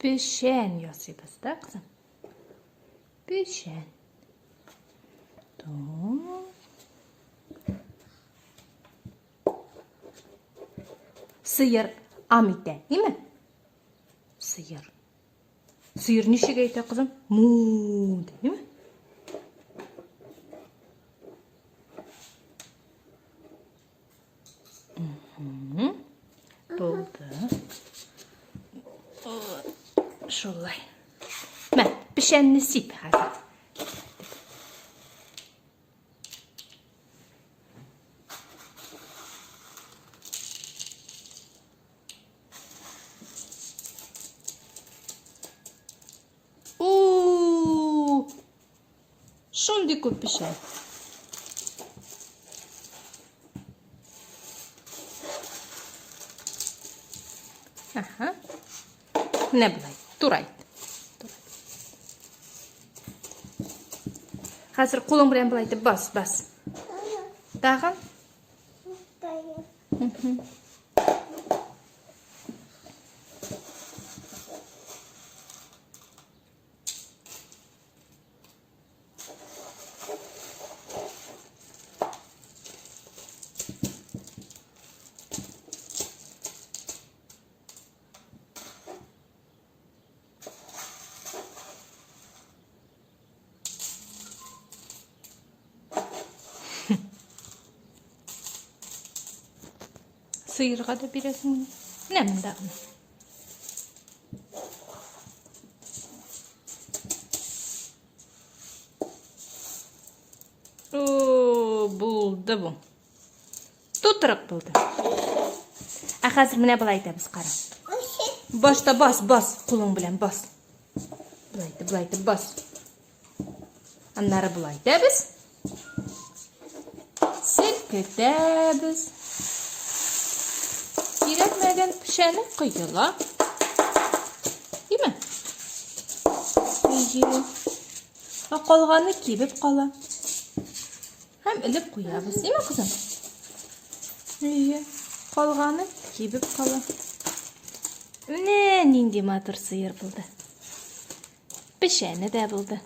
Печән ясыйбыз, да, кызым? Печән. Сыер ам итә, име? Сыер. Сыер ничек әйтә, кызым? Му, ди, име? Булды. Шулай. Мә, печәнне сип хәзер. У-у-у! Шундый күп печән. Аһа. Менә болай. Турайт. Хәзер кулың белән болай итеп бас, бас. Тагын. Сыерга да бирәсең. Менә монда гына. О, булды бу. Тутырык булды. Ә хәзер менә болай итәбез, кара. Башта бас, бас, кулың белән бас. Болай итеп, болай итеп бас. Аннары болай итәбез. Селкетәбез. Кирәкмәгән печәне коела. Димә? Әйе. Ә калганы кибеп кала. Һәм элеп куябыз. Димә, кызым? Әйе. Калганы кибеп кала. Менә нинди матур сыер булды. Печәне дә булды.